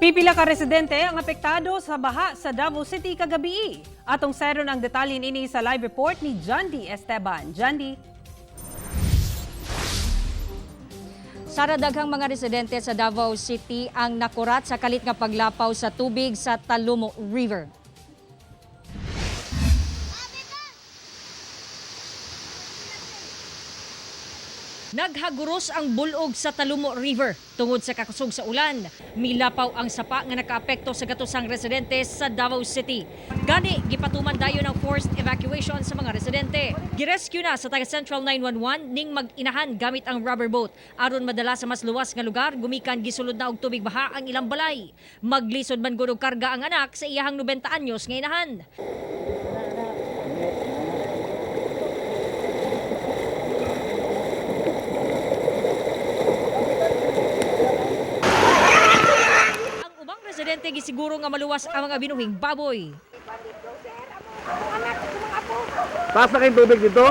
Pipila ka residente ang apektado sa baha sa Davao City kagabi. Atong sayron ang detalye niini sa live report ni Jandy Esteban. Jandy. Sara, daghang mga residente sa Davao City ang nakurat sa kalit nga paglapaw sa tubig sa Talomo River. Naghaguros ang bulog sa Talomo River tungod sa kakusog sa ulan. Milapaw ang sapa nga nakaapekto sa gatusang residente sa Davao City. Gani, gipatuman dayon ang forced evacuation sa mga residente. Girescue na sa taga Central 911 ning mag-inahan gamit ang rubber boat aron madala sa mas luwas nga lugar gumikan gisulod na og tubig baha ang ilang balay. Maglisod man gud og karga ang anak sa iyahang 90 anyos nga inahan. Ang ubang residente gisiguro nga maluwas ang mga binuhing baboy. Taas na kayong tubig dito?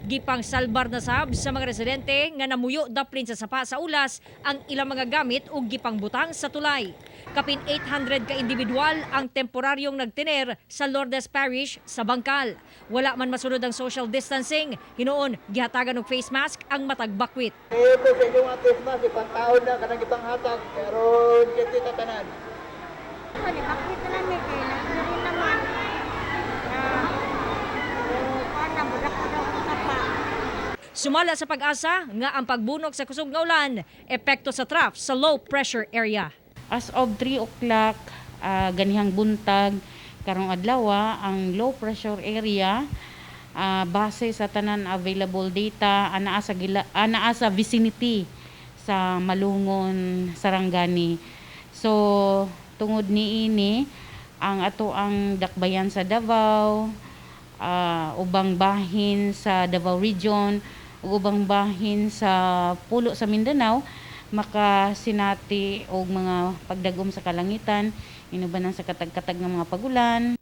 Gipang salbar na sab sa mga residente nga namuyo daplin sa sapa sa ulas ang ilang mga gamit ug gipangbutang sa tulay. Kapin 800 ka individual ang temporaryong nagtiner sa Lourdes Parish sa Bangkal. Wala man masunod ang social distancing, hinuon gihatagan og face mask ang matag bakwit. Ito sa inyong mga face mask, ipangtaon na kanang ipanghatag, karon kita tanan. Ano, bakit na namin kay nagkaroon naman na o na budak ko daw sa pa. Sumala sa pag-asa nga ang pagbunok sa kusog nga ulan epekto sa trough sa low pressure area. As of 3 o'clock, ganihang buntag, karong adlaw, ang low pressure area, base sa tanan available data, anaa sa vicinity sa Malungon, Sarangani. So, tungod niini, ang ato ang dakbayan sa Davao, ubang bahin sa Davao Region, ug ubang bahin sa pulo sa Mindanao, makasinati og mga pagdagom sa kalangitan inubanan sa katag-katag ng mga pagulan.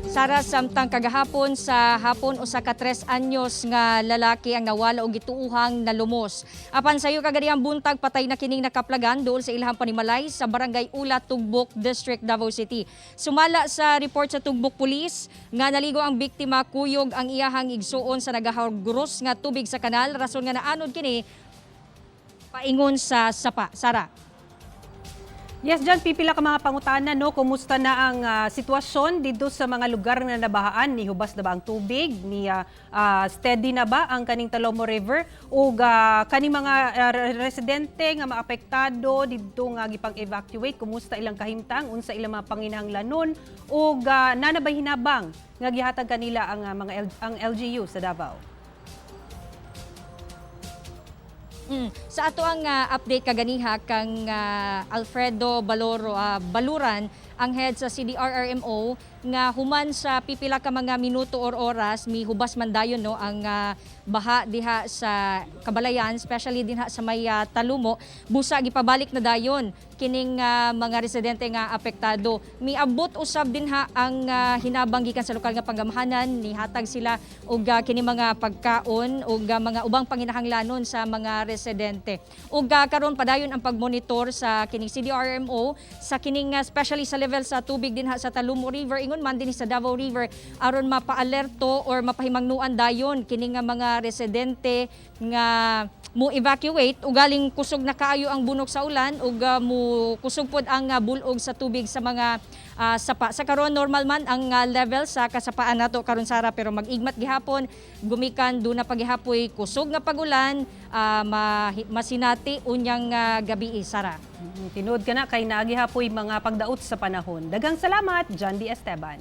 Sara, samtang kagahapon sa hapon usa ka 3 anyos nga lalaki ang nawala og gituuhang nalumos. Apan sayo kaganihang buntag, patay na kining nakaplagan duol sa ilahang panimalay sa Barangay Ula, Tugbok District, Davao City. Sumala sa report sa Tugbok Police nga naligo ang biktima kuyog ang iyahang igsuon sa nagahagros nga tubig sa kanal, rason nga naanod kini paingon sa sapa. Sara. Yes, Jan, pipila ka mga pangutana, no? Kumusta na ang sitwasyon dito sa mga lugar na nabahaan? Nihubas na ba ang tubig? Ni steady na ba ang kaning Talomo River? O kaning mga residente nga maapektado didto nga gipang-evacuate, kumusta ilang kahimtang? Unsa ilang mga panginahanglanon? O naa na bay hinabang nga gihatag kanila ang ang LGU sa Davao? Sa ato ang update kaganiha kang Alfredo Baloro Baluran, ang head sa CDRRMO, nga human sa pipila ka mga minuto or oras mihubas man dayon, no, ang baha diha sa Kabalayan, especially dinha sa may Talumo. Busa gipabalik na dayon kining mga residente nga apektado. Miabot usab dinha ang hinabang gikan sa lokal nga panggamhanan. Nihatag sila og kini mga pagkaon ug mga ubang panginahanglanon sa mga residente. Ug karon padayon ang pagmonitor sa kining CDRMO sa kining especially sa level sa tubig dinha sa Talumo River, ingon man dinhi sa Davao River, aron mapaalerto or mapahimangnuan dayon kining nga mga residente nga mo evacuate ugaling kusog na kaayo ang bunok sa ulan ug mo kusog pod ang bulog sa tubig sa mga sapa. Sa karon normal man ang level sa kasapaan nato karon, Sara, pero mag-igmat gihapon gumikan duna pagihapoy kusog nga pagulan, masinati unyang gabi, Sara. Tinuod ka na kay naagi hapoy mga pagdaot sa panahon. Daghang salamat, Jandy Esteban.